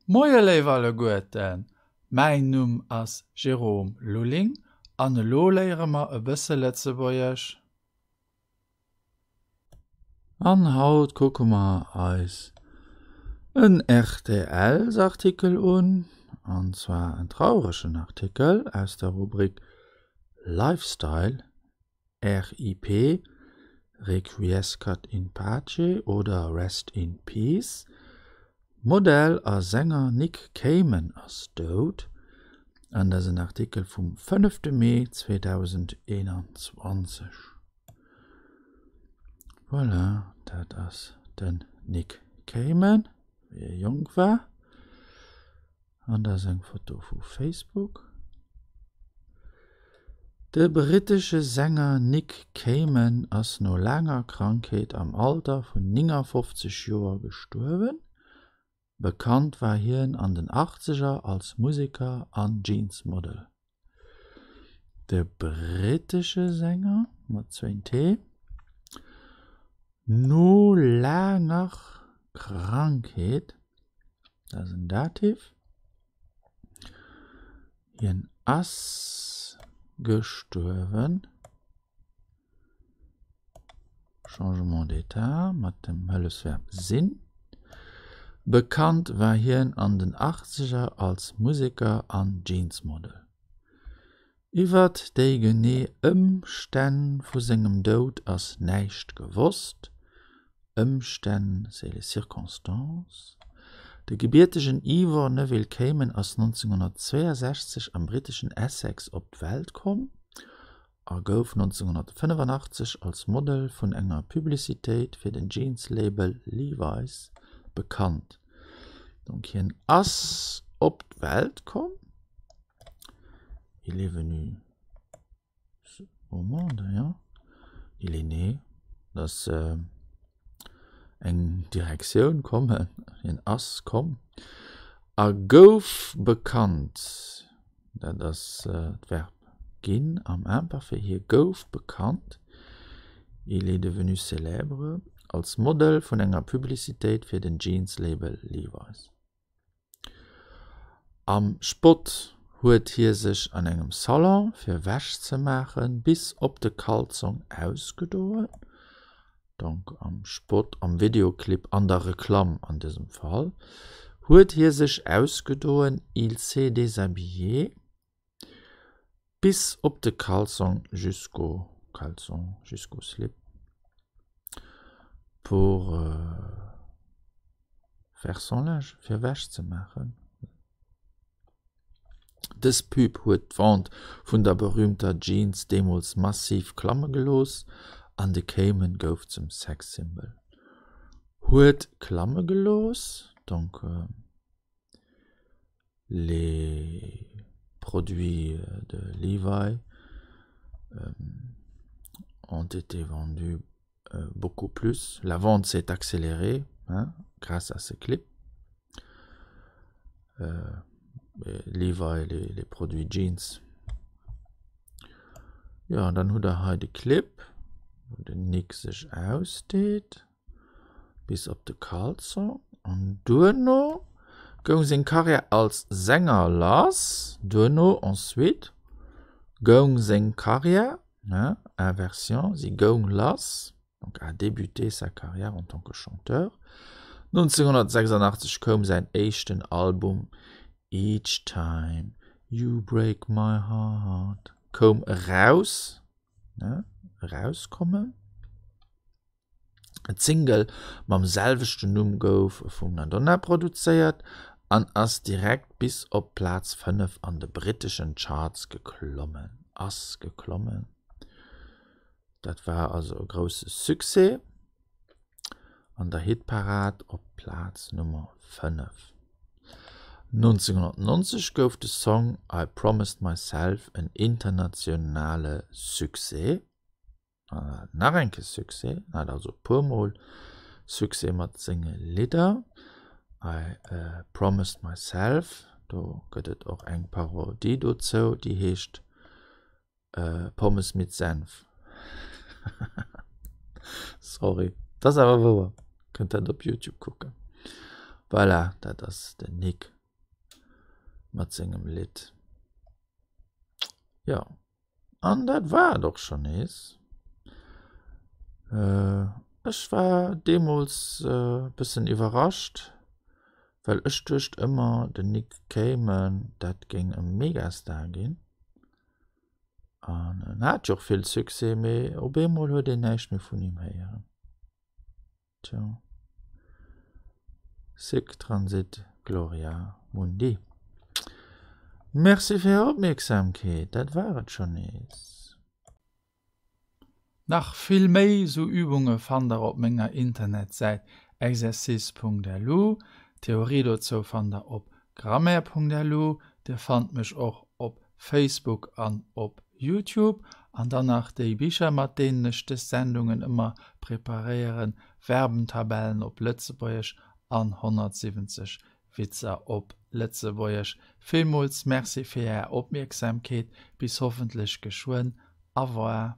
Moie léif alleguerten, mäin Numm ass Jérôme Lulling an elo léiere mer e bësse Lëtzebuergesch. An haut kucke mer eis en RTLs-Artikel un, an zwar en trauregen Artikel aus der Rubrik Lifestyle. RIP, Requiescat in Pace oder Rest in Peace, Modell a Sänger Nick Kamen ass dout, an dat ass en Artikel vum fënnefte Mee 2021. Voilà, dat ass den Nick Kamen, wéi e jonk war. An dat ass eng Foto vu Facebook. De brittesche Sänger Nick Kamen ass no laanger Krankheet am Alter vun 59 Joer gestuerwen. Bekannt war hien an den Achtzeger als Museker an Jeansmodel. De brittesche Sänger, mat zwéin T, no laanger Krankheet, dat ass en Dativ, hien ass gestuerwen, Changement d'état mat dem Hëllefsverb sinn. Bekannt war hien an den Achtzeger als Museker an Jeansmodel. Iwwert déi genee Ëmstänn vu sengem Doud ass näischt gewosst, Ëmstänn, c'est les circonstances. De gebiertegen Ivor Neville Kamen ass 1962 am britteschen Essex op d'Welt komm a gouf 1985 als Model vun enger Publicitéit fir den Jeans-Label Levi's bekannt. Donc hien ass op d'Welt komm, il est venu au monde, jo, il est né, dat ass eng Direktioun, kommen, hien ass komm a gouf bekannt, dat ass d'Verb ginn am Imparfait, hie gouf bekannt, il est devenu célèbre, als Model vun enger Publicitéit fir den Jeans-Label Levi's. Am Spott huet hie sech an engem Salon fir Wäsch ze maache bis op de Kalzong ausgedoen, donc am Spott, am Videoclip, an der Reklamm an dësem Fall, huet hie sech ausgedoen, il s'est déshabillé bis op de Kalzong, jusqu'au caleçon, jusqu'au slip, pour faire son linge, fir Wäsch ze maachen. Dës Pub huet d'Vente vun der berüümter Jeans deemools massiv klamme gelooss an de Cayman gouf zum Sexsymbol. Huet klamme gelooss, donc les produits de Levi ont été vendus beaucoup plus, la vente s'est accélérée grâce à ce clip. Levi, les produits Jeans. Jo, an dann hutt der hei de Clip, wou den Nick sech ausdeet. bis op de Caleçon an duerno goung seng Karriär als Sänger lass. Duerno, ensuite, goung seng Karriär, ne, Inversion, si goung lass, donc a débuté sa carrière en tant que chanteur. 1986 koum säin éischten Album Each Time You Break My Heart koum eraus, ne, erauskommen. D'Single mam selwechten Numm gouf vum Madonna produzéiert an ass direkt bis op Plaz 5 an de britteschen Charts geklommen ass geklommen. Dat war also e grousse Succès an der Hitparad op Plaz Nummer 5. 1990 gouf de Song I Promised Myself en internationale Succès. Nach eng Kéier Succès, en hat also e puer mol Succès mat senge Lidder. I Promised Myself, do gëtt et och eng Parodie dozou, déi heescht Pommes mit Senf. Sorry, dat ass awer wouer, kënnt dat op Youtube kucken. Voilà, dat ass den Nick mat sengem Lidd. Jo, an dat war et och schonn nees. Ech war deemools e bëssen iwwerrascht, well ech duecht ëmmer, den Nick Cayman, dat géing e Megastar ginn. An en hat jo och vill Succès, mee op eemol huet een näischt méi vun him héieren. Tjo. Sic transit gloria mundi. Merci fir är Opmierksamkeet, dat war et schonn nees. Nach vill méi sou Übunge fannt der op menger Internetsäit exercice.lu. D'Theorie dozou fannt der op grammaire.lu. Dir fannt mech och op Facebook an op Youtube. An dann nach déi Bicher mat deenen ech dës Sendungen ëmmer preparéieren, Verbentabellen op Lëtzebuergesch an 170 Witzer op Lëtzebuergesch. Villmools Merci fir Är Opmierksamkeet, bis hoffentlech geschwënn. Au revoir.